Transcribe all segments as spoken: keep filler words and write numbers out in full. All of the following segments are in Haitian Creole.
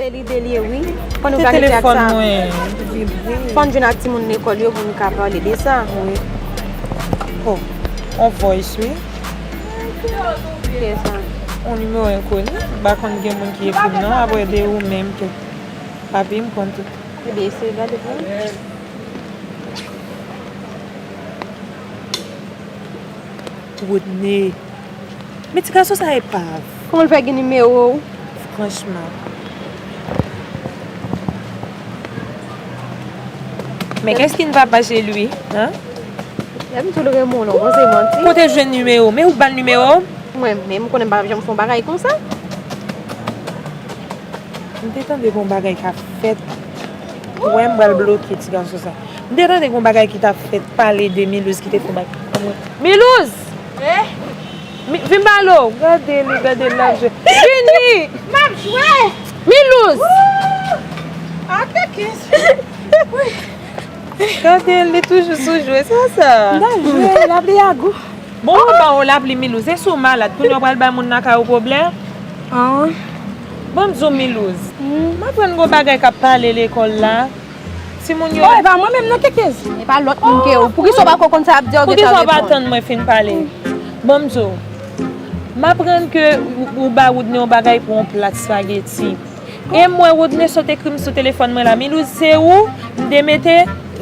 Se lide l ye, wi. Fò nou planifiye ak sa. Telefòn mwen vibre. Fò n jwenn ak timoun lekòl yo pou n ka pale de sa. Wi. Oh, on voice, wi. Kiyès sa? On nimewo enkoni. M pa konn gen moun ki ekri m non, apre de ou menm tou. Papi, m konn tout. Ebyen, se gade pou mwen. Woodney. Men ti gason sa epav. Kòman l fè gen nimewo w? Franchman. Men qu'est-ce qui ne va pas chez lui, hein? Lè m tou renmen w, non, bon, se manti. Kote jwenn nimewo? Men ou ba l nimewo? Mwen menm, m konnen m pa janm fè yon bagay konsa. M te tande gon bagay k ap fèt. Ou wè m pral bloke ti gason sa. M te tande gon bagay ki t ap fèt pale de Milouz ki te fè bagay. Milouz! Eh? Mi, vin pale w. Gade li, gade l ap jwe. Vini! M ap jwe! Milouz! Wouh! Ate kis. Gade l, li toujou sou jwe. Sa sa? M ta jwe, l ap li a gou. Bon, ou ba w lapli Milouz, e si w malad, kounye a w pral bay moun lakay ou pwoblèm? An. Ban m di w Milouz, m aprann gon bagay k ap pale lekòl la. Timoun yo. Oh, e pa mwen menm non, Kekez. E pa lòt moun ke ou. Poukisa w pa ko konn sa y ap di a, ou gentan reponn? Poukisa w pa tann mwen fin pale? Ban m di w, m aprann ke ou, ou ba Woodney yon bagay pou yon plat espageti. E m wè Woodney sot ekri m sou telefòn mwen la. Milouz, se ou, m te mete,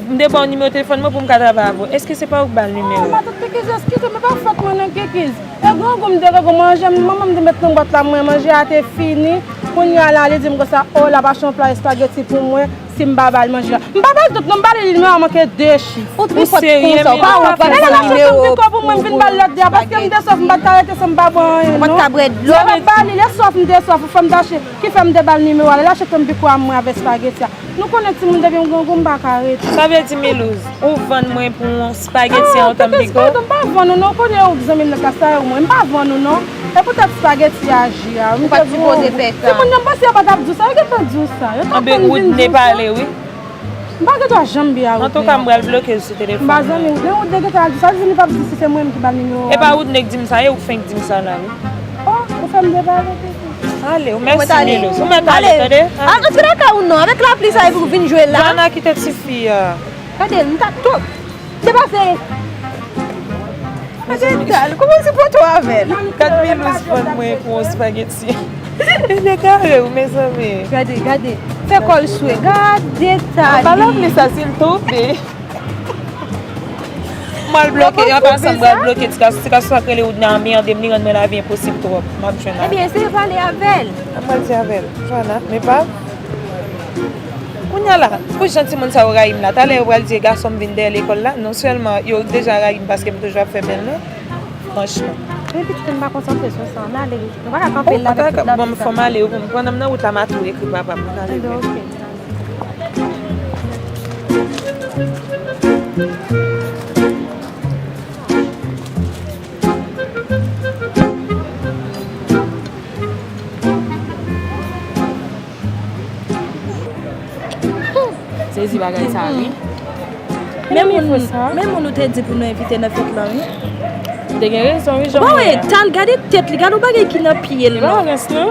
m te ba w nimewo telefòn mwen pou m ka travay avè w. Èske se pa ou k ba l nimewo? Oh, matant Kekez, eskize m, e pa fòt mwen non, Kekez. E grangou m te grangou manje, manman m te met nan bwat la, mwen manje a te fini. Kounye a la, li di m konsa, oh, l ap achte yon pla espageti pou mwen. Si m pa ba l manje a. M pa ba l tout non, m ba li nimewo a manke de chif. Ou twò fòt konsa, ou pa wont pran nimewo pou, pou espageti. Lè l ap achte yon ti piko pou mwen, m vin ba l lòt de a, paske m te swaf, m pa t ka rete san m pa pran anyen non. Ou pa t ka bwè dlo. Lè m ap ba li, lè swaf m te swaf, fò m t achte, ki fè m te ba l nimewo a. Lè l achte yon ti piko a mwen avè espageti a. Nou konnen timoun depi m grangou, m pa ka rete. Sa vle di Milouz, ou vann mwen pou yon espageti a yon ti piko? Non, Kekez, padon, m pa vann ou non, ou konnen ou k zanmi m nan klas la, e ou mwen, m pa vann ou non. E poutèt espageti a, ji a, m te di w. Ou pa t sipoze fè sa. Timoun yo, m panse yo pa t ap di w sa, yo gentan di w sa. Yo t ap tann vin di w sa. Anben, Woodney pale, wi. M pa gen dwa janm byen avèk nèg. Antouka, m pral bloke l sou telefòn nan. M pa zanmi Woodney, Woodney gentan al di w sa, li di li p ap di si se mwen menm ki ba l nimewo a. E pa Woodney k di m sa, e ou k fenk di m sa la, wi. Oh, ou fè m depale, Kekez. Ale, ou mèsi, Milouz. Ou mèt ale, tande? Ale. Al antre lakay ou non, avèk lapli sa epi ou vin jwe la. Joana, kite tifi a. Gade l, m ta tou. Depase. Gade l, kòman w sipote w avè l? Gad Milouz vann mwen pou yon espageti. Li egare wi, mezanmi. Gade, gade. Fè kò l swe. Gade ta li. An pa lapli sa, si l tonbe. M pral bloke, an pasan, m pral bloke ti gason. Ti gason sa k rele Woodney anmède m, li rann mwen lavi enposib twòp. M ap jwenn avè l. Ebyen, eseye pale avè l. An pral di avè l. Joana, men pa. Kounye a la, pou jan timoun sa yo rayi m la, talè yo pral di e gason m vin dèyè lekòl la. Non sèlman yo deja rayi m paske m toujou ap fè bèl non. Franchman. Men pitit, ann pa konsantre sou sa, ann ale. Nou pa ka kanpe la avèk tout lapli sa. Bon, fò m ale wi, pandan m nan wout la, m a tou ekri papa m, ann ale. Ebyen, oke. Sezi bagay sa wi. Men moun, men moun ou te di pou nou envite nan fèt lan wi. Ou te gen rezon wi, Jan. Bon, e, tal gade tèt li, gade yon bagay ki nan pye l non.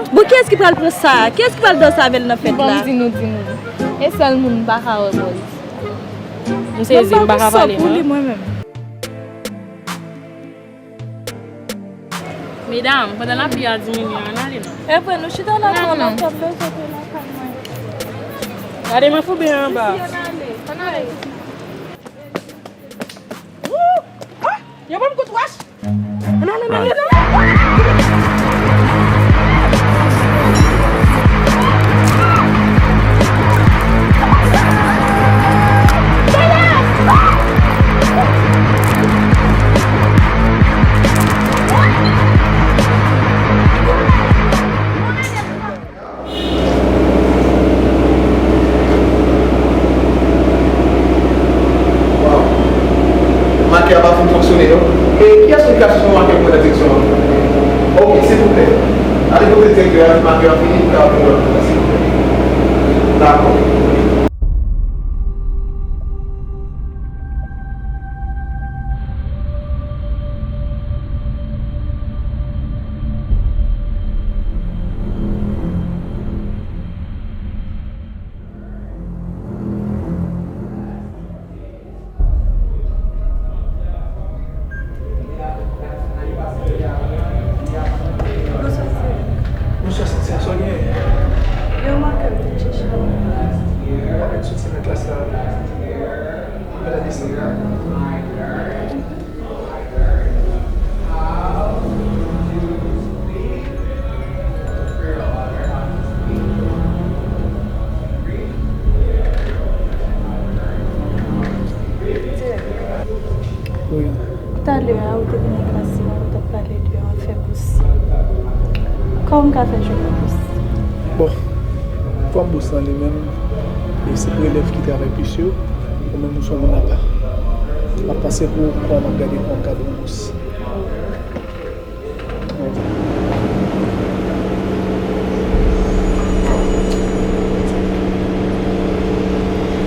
Bon, kiyès ki pral pran sa? Kiyès ki pral danse avè l nan fèt la? Bon, m di nou, di nou. E sèl moun m pa ka wè bò l. M sezi, m pa ka pale non. Mwen menm. Medam, pandan lapli a diminye, ann ale non. Evre, nou chita la, nou ap fè sote lakay mwen. Gade mwen foube anba. Ann ale. Ann ale. Wouh! Ah! Yo ban m kout wòch. Ann ale, ann ale, ann ale. Waw. Makè a pa fin fonksyone non. E kiyès ki ka sou makè pou mwen nan direksyon an? Oke, silvouplè. Ale kote direktè a, makè a fini, pou ka ap vin lòt fwa, silvouplè. Dakò. Kòman m ka fè jwenn yon bous? Bon, kòm bous lan li menm, e se pou elèv ki travay plis yo, ou menm ou se yon moun apa. M ap pase pou ou, kòman m ap gade kòman m ka ba w bous.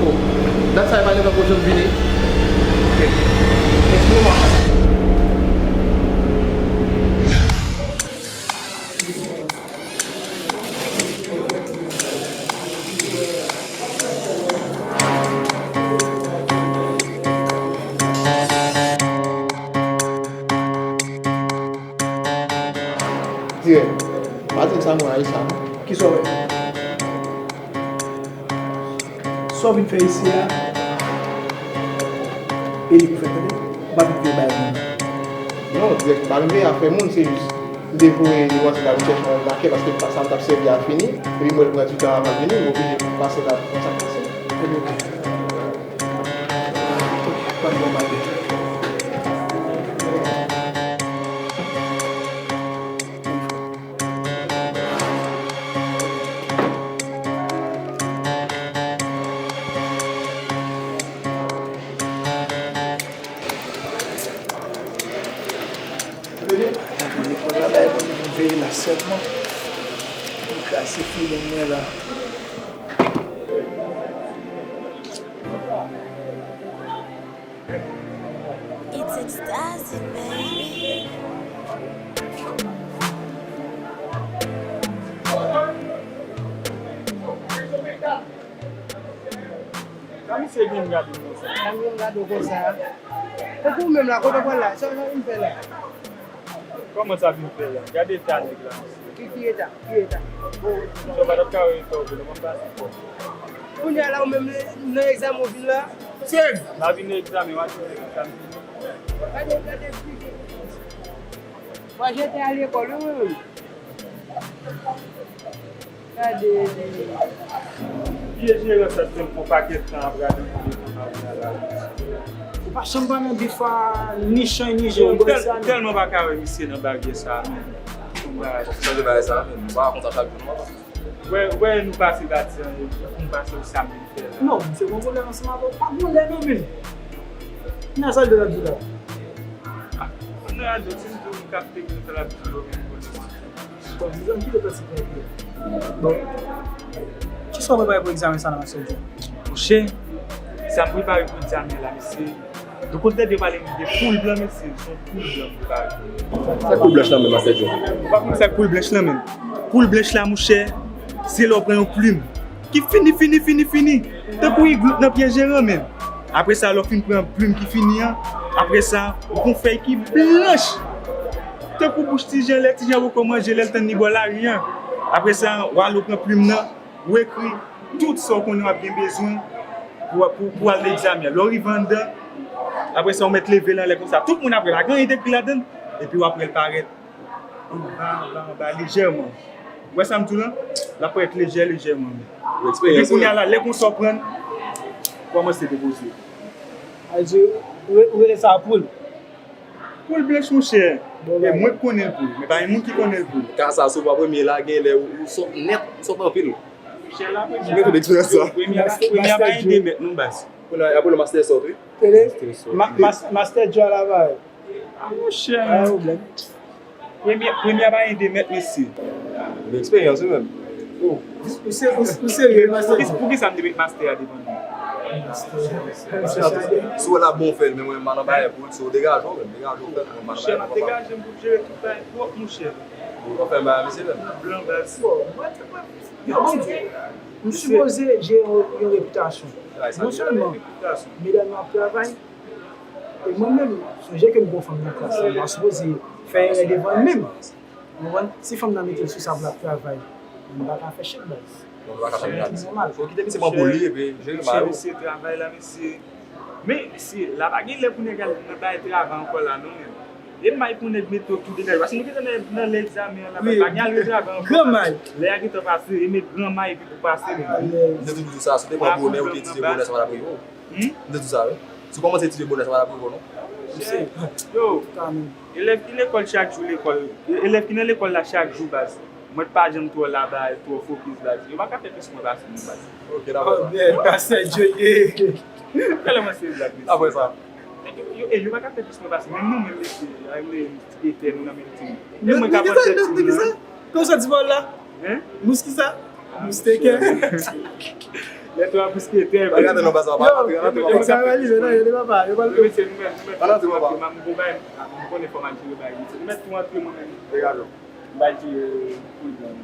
Oh, dat sa e pa letan pou jwenn vini. Ok. Mèsi pou mwen. Dirèk. Pa di m sa mwen Ayisyen. Kisa w wè? Sa w vin fè isi a, e li pou fè tande. M pa vin veye bay moun. Non, dirèk, m pa vin veye afè moun, se jis m te voye li pase la, m chèche yon lakè paske sa m t ap sèvi a fini, epi m wè l pran ditan avan l vini, m oblije pase la pou konn sa k pase. Ebyen, ok. Ok, pa t bon bagay. Veye la sèlman. Mwen kraze filen mwen la. It's extasic, baby. Sa misye gen gade konsa? Sa misye gade konsa? Tankou ou menm la, kote w pral la? Sa w vin fè la? Kòman sa vin fè la? Gade eta nèg la, mesye. Ki, ki eta? Ki eta? Misye pa t ap ka wè eta w vre, non, m pase fò. Kounye a la, ou menm nan egzamen w vin la? Sèm! M pa vin nan egzamen, w a di nan egzamen. Gade, gade, eksplike. Mwen, jete al lekòl, wi, wi, wi. Gade. Vye jeran sa t fè m pran pakèt tan ap rale pou li pou m al nan lari. Ou pa janm pa nan bif a, ni chay, ni jen, ou bwè sa, non? Tèlman pa ka wè misye nan baryè sa a, non. Ou pa chanje baryè sa a, men ou pa konn sa chak jou, non, papa. Wè, wè, nou pase dati an, epi pou m pase w sa m vin fè la. Non, misye gon pwoblèm ansanm avè w. Pa gon lè, non, men. Nan sa l de la di la. Ah, nan radyo, si m di w m kapte gen sa l ap di yo, men pwoblèm an. Bon, dizon ki de pèsonn ki bon. Kisa w prepare pou egzamen sa la, Mastè Djo? Monchè, sa m prepare pou egzamen la, mesye. Doktè te pale m de poul blan, mesye. Se yon poul blan m prepare. Sa k poul blanch lan menm, Mastè Djo? Ou pa konn sa k poul blanch lan menm? Poul blanch la, monchè, se lè w pran yon plim ki fini, fini, fini, fini. Tankou iglout nan pye jeran menm. Apre sa, lè w fin pran plim ki fini an, apre sa, ou pran fèy ki blanch. Tankou bouch Ti Jan, lè Ti Jan poko manje, lè l tann li bò lari an. Apre sa, w ale w pran plim nan, ou ekri tout sa w konnen w ap gen bezwen pou, pou, pou al nan egzamen an. Lè w rive anndan, apre sa, w mèt leve l anlè konsa. Tout moun ap wè, pa gen anyen te ekri ladan l, epi w ap wè l parèt anba, anba, anba, lejèman. Ou wè sa m di w lan? L ap parèt lejè, lejèman. Epi kounye a la, lè konsa w pran l, kòmanse depoze. Sa vle di, ou re-, ou rele sa poul? Poul blanch, monchè. E mwen k konnen l poul, men pa gen moun ki konnen l poul. Ka sa, si w pa premye la, gen lè ou, ou sòt nèt, ou sòt anpil. Monchè, la premye a, premye a, premye a pa gen de mèt non, baz. Kounye a, apre le master sort, wi. Tande? Ma-, mas-, Master Djo a la bay. Ah, monchè. Pa gen pwoblèm. Premye, premye a pa gen de mèt, mesye. Gen eksperyans, wi, menm. Oh. Ou se, ou, ou serye, Master Djo? Poukisa m te met master a devan li? Si w wè l ap bon fè l, men mwen, m al anba èpòl, si w degaje w, menm, degaje w, fè l, mwen, m al anba èpòl. Monchè, m ap degaje m pou m jere tout bagay pwòp, monchè. Ou konn fè bagay, mesye, menm. Blan, baz. Yo, bon, m sipoze jere yon, yon repitasyon. Non sèlman medam yo ap travay, e mwen menm, sonje ke m gon fanm nan klas la, m pa sipoze fè erè devan l menm. Ou konprann? Si fanm nan mete l sou sa pou l ap travay, m pa ka fè chèk, baz. Ou pa ka fè chèk, baz. Se nòmal. Fò w kite misye pran pou li, epi jere bagay ou. Mesye, travay la, mesye. Men, mesye, la pa gen lè pou nèg al nan bay travay ankò la, non, men. E may pou nèg mete w tou degaje. Paske nou gentan nan, nan lè egzamen an la, pa gen al retravè ankò. Granmay. Lè a gentan pase, e met granmay epi pou pase, men. M te toujou di w sa, si w te pran bonè, ou te etidye bonè, sa pa t ap rive w. Hmm? M te di w sa, wi. Si w kòmanse etidye bonè, sa pa t ap rive w, non. Yo, elèv ki lekòl chak jou, lekòl, elèv ki nan lekòl la chak jou, baz. Mwen pa janm twò la ba, twò fokis ba. Yo pa ka fè plis mwen pase nou pase. Ok, n ap wè sa. Oh, man, pastè Joe, eh. Tèlman se blag, mesye. N ap wè sa. Yo, eh, yo pa ka fè plis mwen pase. Menm nou menm, mesye, a, nou, etè, nou nan menm tim. E mwen ka pran tèt tim nan. Kòman sa di pawòl la? Hein? Mous ki sa? Mousteke. Les trois mousquetaires. Gade non, pasa, pa rantre, rantre, papa. Sa va rive, non, yo te papa, yo pral. Mesye, nou mèt, nou mèt. Pa rantre, papa. M gon bagay, m konnen fò m al jere bagay, mesye. Nou mèt tou rantre, mwen menm. Degaj ou. M pral jere pou l blan.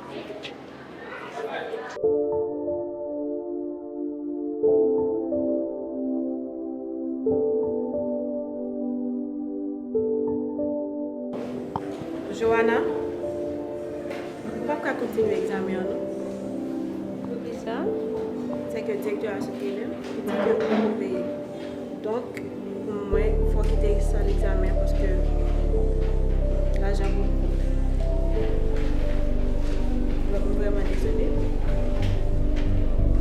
Joana, ou p ap ka kontinye egzamen an, non. Poukisa? Sèke direktè a sot li menm, li di ke ou poko peye. Donk, pou mwen, fò w kite sal egzamen an paske lajan poko. M vrèman dezole.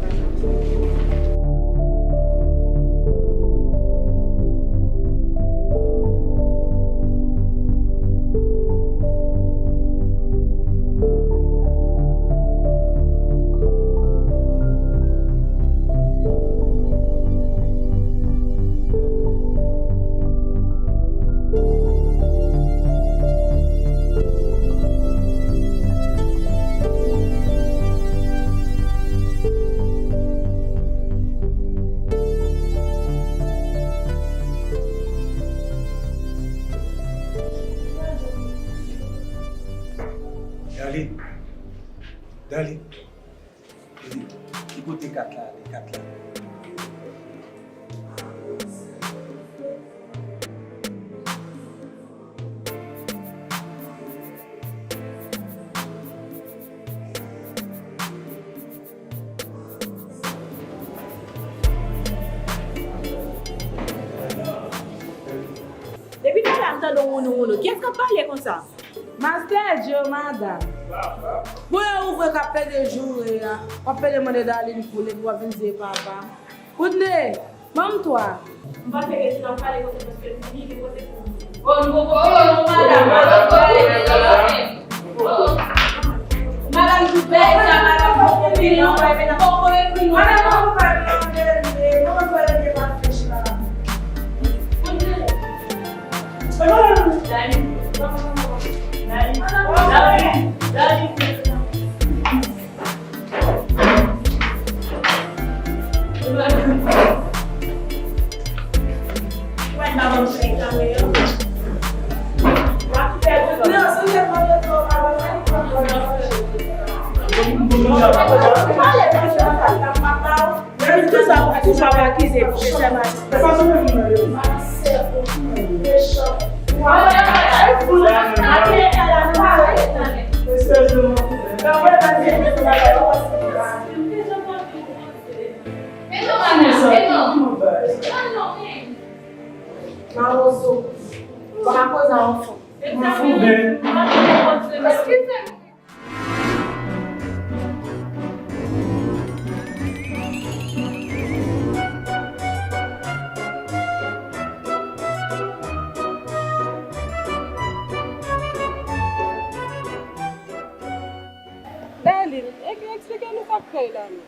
Lajan poko. Darline, Darline, ki kote kat la ale, kat la? Depi talè a m tande w wounou wounou. Kiyès k ap pale konsa? Mastè Djo, madanm. Bon, e ou vre k ap pede joure a. W ap pede mande Darline pou l, epi w ap vin di e papa. Koute, ban m twa. M panse ke si n ap pale konsa, paske nou vini kote pou nou. Oh, nou poko, oh, madanm, madanm. Madanm tout bèl sa, madanm poko vini, non, bay medam poko ekri, non. Madanm poko pale, non, de, de, non, poko de pa fèch la. Menm tou sa, tou sa pa akize pou se sè majistra. Mawozo, w ap koze a yon fon. Eskize m. Darline, e, eksplike nou sa k fè la, non.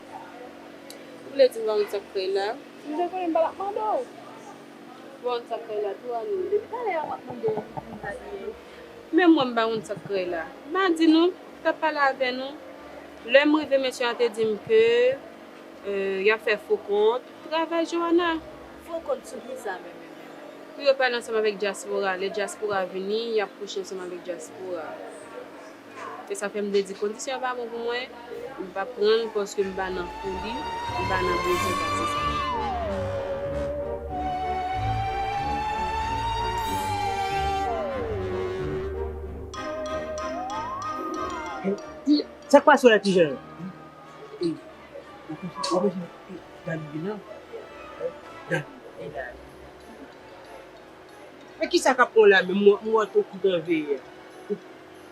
Ou vle di m pa konn sa k fè la? M te konnen m pa t ap mande w. Bon, sa k fè la tou, Annie. Depi talè a, w ap mande m, m pa di. Menm mwen, m pa konn sa k fè la. M pa di nou, m t ap pale avè nou. Lè m rive, mesye a te di m ke, euh, y ap fè fo kont. Travay Johanna. Fo kont sou ki sa menm, menm, menm? Pou yo pale ansanm avèk dyaspora. Lè dyaspora vini, y ap kouche ansanm avèk dyaspora. E sa fè m te di kondisyon an pa bon pou mwen, m p ap pran l paske m pa nan foli, m pa nan bezwen pase sa. Sa k pase w la, ti jan? Gade vin nan. Gade. Men kisa k ap pran w la menm? M wè, m wè w tou ki nan veye a.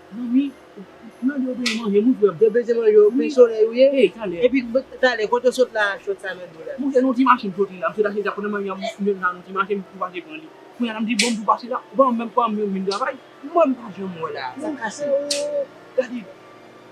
Manmi, ou mande yo bezwen manje, mouche, yo bezwen manje, yo plen solèy ou ye. Epi talè, kote w sot la, short sa nan do la? Mouche, nan ti machin soti la, m sot achte sa, konnen manmi an, m jwenn sa nan ti machin, m tou pase pran li. Kounye a la, m di, bon, m tou pase la, ou pa menm, pa menm vin travay. Mwen, m pa janm wè w la, sa kase. Gade.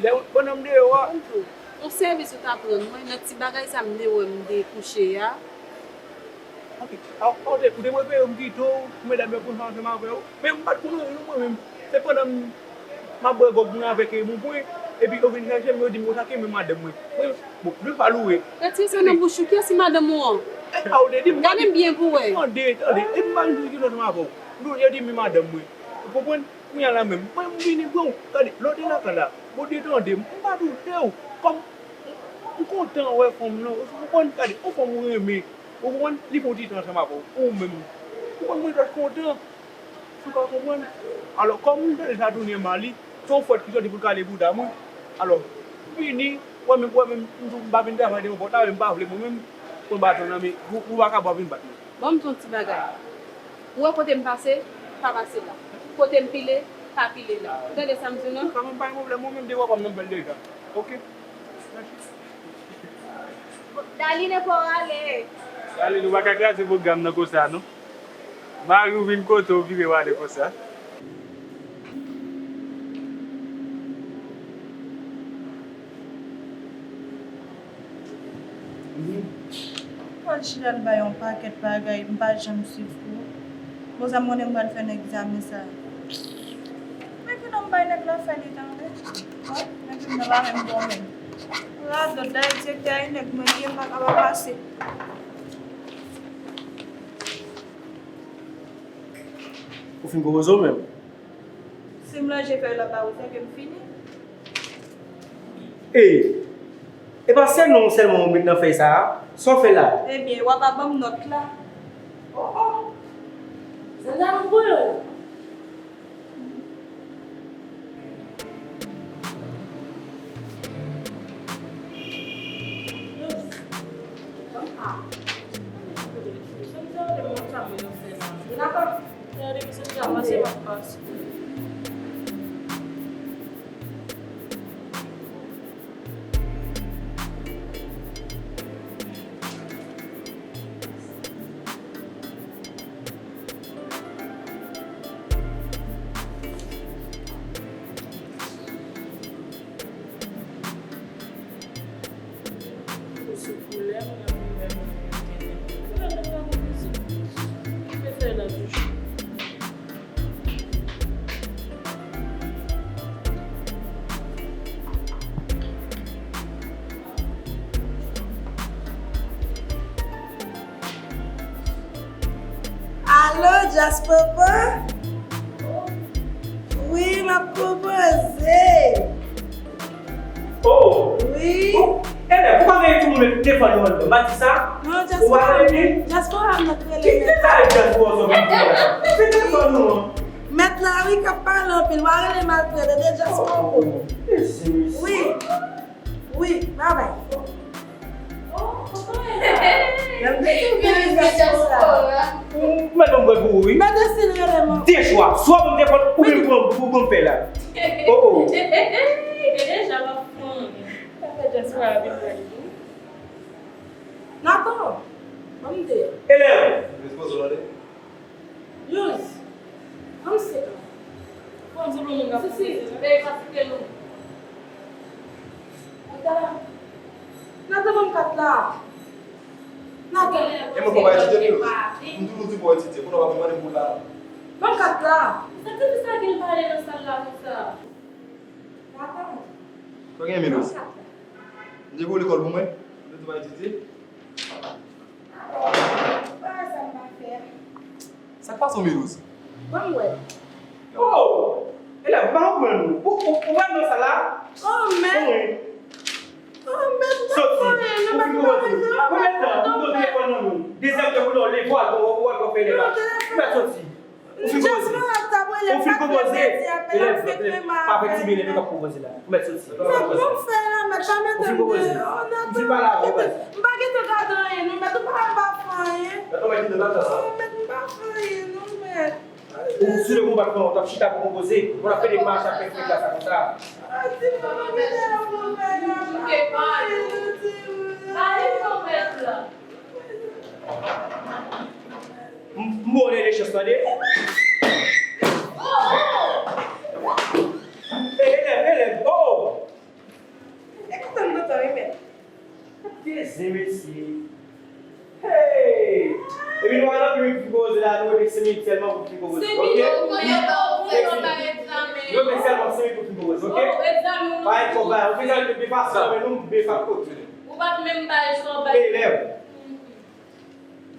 Lè, pandan m deyò a. Yon sèvis ou t ap rann mwen, nan ti bagay sa m te wè m te kouche a. Ok. Ou te, ou te prefere m kite w pou medam yo pran ansanm avè w? Men m pa t konn anyen non mwen menm. Se pandan m ap bwè gwòg mwen avèk e, moun pwen, epi yo vin chèche m, yo di m konsa ke men madanm mwen. Mwen, bon, de fwa loure. Retire sa nan bouch ou. Kiyès ki madanm ou an? E, a ou te di m. Gade m byen pou wè. Tande, tande. E m pa vin di ki lòt ansanm avè w. Nou, yo di men madanm mwen. Ou konprann? Kounye a la menm, mwen m vini pran w. Gade, lè w te lakay la, Bondye tande m, m pa touche w. Kòm m kontan wè fanm nan, ou konprann? Gade, yon fanm ou renmen, ou konprann? Li fè yon ti tan ansanm avè w, ou menm. Ou konn mwen jis kontan. Si w ka konprann. Alò, kòm m tande sa tounen mal, se yon fwèt ki soti pou l kale bouda m, wi. Alò, vini, wè menm, wè menm, m tou m pa vin travay devan pòt la, men m pa vle mwen menm, pran baton nan men, ou, ou pa ka pa vin bat mwen. Ban m di w yon ti bagay. Ou wè kote m pase, pa pase la. Kote m pile, pa pile la. Ou tande sa m di w nan? Sa menm pa gen pwoblèm, mwen menm dewa pa m nan m fè l deja. Oke? Mèsi. Daline, fò w ale. Daline, ou pa ka kraze pwogram nan konsa, non. Mari w vin kote w, vire w ale konsa. Mwen chita l bay yon pakèt bagay, m pa janm swiv kou. Bon, sa m konnen m pral fè nan egzamen sa. Men ki non m bay nèg la fè li tande. Bon, men ki non la menm bon menm. Radòt dayè direktè a e nèg mwen li ye, m pa ka pa pase. Ou fin konpoze w menm? Si m ranje fèy la ba ou, se ke m fini. E, e pa se non sèlman ou met nan fèy sa a, sa w fè la? Ebyen, w a pa ban m nòt la. Oh, oh. Sa n ta pou yo? Alo, Djazz Popo? Wi, m ap konpoze. Oh! Wi. Oh, Elèv, ou pa gen tout moun defann yo anndan. M pa di sa? Non, ou pa Djazz, Djazz Popo ap nan rele. Ki, ki sa e Djazz Popo sa w vin fè la? Se telefòn ou an. Mèt la, wi, k ap pale anpil. W a rele m apre, tande, Djazz Popo. Oh, oh, oh. Mèsi, mèsi. Wi. Wi, babay. Ou mèt ban m pran pou ou, wi. Mèt esi l rele m. De chwa, swa ban m telefòn, oubyen ou pran, ou pran fè la. Oh, oh. Nathan, ban m de. Elèv. Youz. Ban m senk la. Ban m sou moun nan. Sisi, veye pa site non. Nathan. Nathan, ban m kat la. Nathan. E mwen fò pa etidye plis. M toujou di fò etidye. Kounye a w ap mande m pou la. Ban m kat la. Sakrifis la gen pale nan sal la konsa. Nathan. Sa gen Milouz? M te voye lekòl pou mwen. M te di w pa etidye. Sa m pa fè. Sa k pase w, Milouz? Ban m wè. Oh! Elèv, m pa konprann ou. Ou, ou, ou wè nan sal la? Oh, men. Wi. Oh, men, m pa konprann, non, m pa konprann. Soti. Ou fin konpoze. Konbyen tan? Ou pran telefòn nan men w. Dezyèm tan pou lè w leve w al, w al fè elèv la. Ou mèt soti. Ou fin konpoze. Ou fin konpoze. Elèv, elèv, pa fè ti bebe k ap konpoze la. Ou mèt soti. Ou fin konpoze. Ou fin pale avè w, baz. M pa gentan gade anyen, non, mèt, ou pa, m pa fè anyen. Oh, mèt, m pa fè anyen, non, mèt. Ou sou le konba, ou t ap chita pou konpoze. Ou ap pede mache ap fè fèt la, sa konsa. Ah, ti mwen, mwen gentan yon konba la. Mete pa yo. Ba li yon mèt la. M, m ba w lè de chans, tande. Hey, elèv, elèv, oh! E kontan m kontan, wi, mèt. Dezi, mesye. Hey! Epi nou al anpil pou fin konpoze la, nou rete senk minit sèlman pou fin konpoze, oke? Yo gen sèlman senk minit pou fin konpoze, oke? Pa gen twòp bagay, ou fin konpoze de fason, men nou de fason. Ou pa t menm bay sa w bay. Elèv.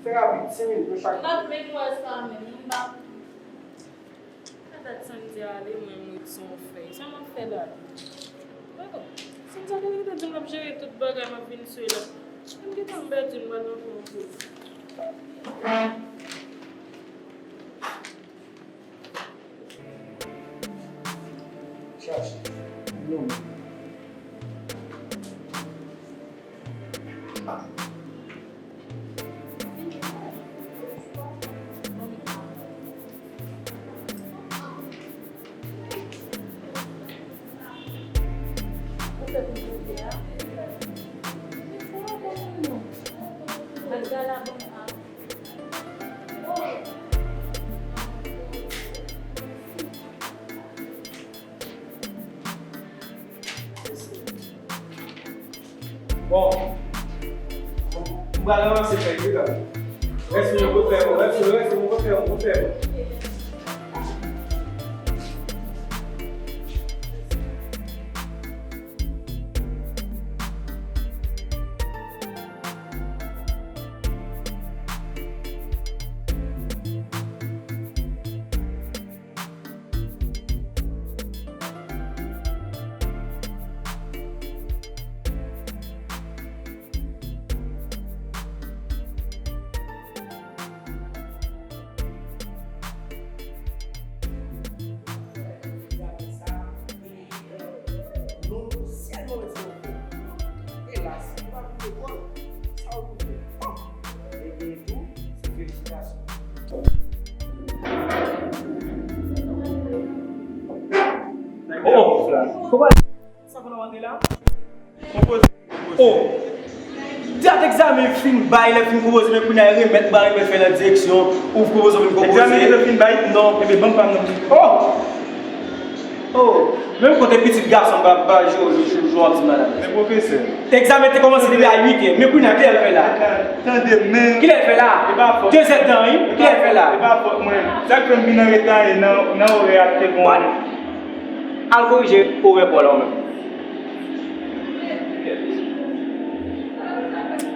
Fè rapid, senk minit pou chak. M pa t menm wè sa menm, m pa. Gade Sandy ale, mwen, m ret son fèy. Sa m ap fè la? Dakò. Sandy te gentan di m l ap jere tout bagay, m ap vin sou la. M gentan pèdi, m pral nan fon pou. Chache. Non. Bon. M pral ranmase fèy wi la. Rès mwen yo fè, rès mwen, rès mwen yo fè, yo fè. Oh! Sa fè nou antre la? Konpoze. Oh! Dat egzamen fin bay, lè fin konpoze, men kounye a remèt ba, remèt fè nan direksyon, ou konpoze, ou vin konpoze. Egzamen gentan fin bay? Non. Ebyen, ban m pa m nan. Oh! Oh! Menm kote pitit gason pa, pa jwe, jwe, jwe, jwe, ap di madanm. Men pwofesè. Egzamen te kòmanse depi a uit è, men kounye a, kilè l fè la? Tande, men. Kilè l fè la? E pa fòt. De zè tan, wi. Kilè l fè la? E pa fòt mwen. Sa k fè m vin an reta, e nan, nan orè a te bon. Al korije orè pa w la, ou menm.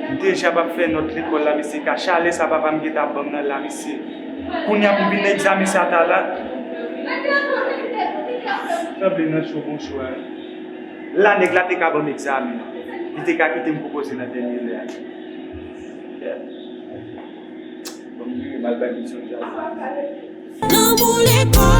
M deja p ap fè nòt lekòl la, mesye, ka chalè sa papa m gentan ban m nan la, mesye. Kounye a pou m vin nan egzamen sa ta la. Sanble nan cho, bon cho a. La nèg la te ka ban m egzamen an. Li te ka kite m konpoze nan dènye lè a. Yeah. Bon, m vire m al bay misyon djaz. Lanmou lekòl.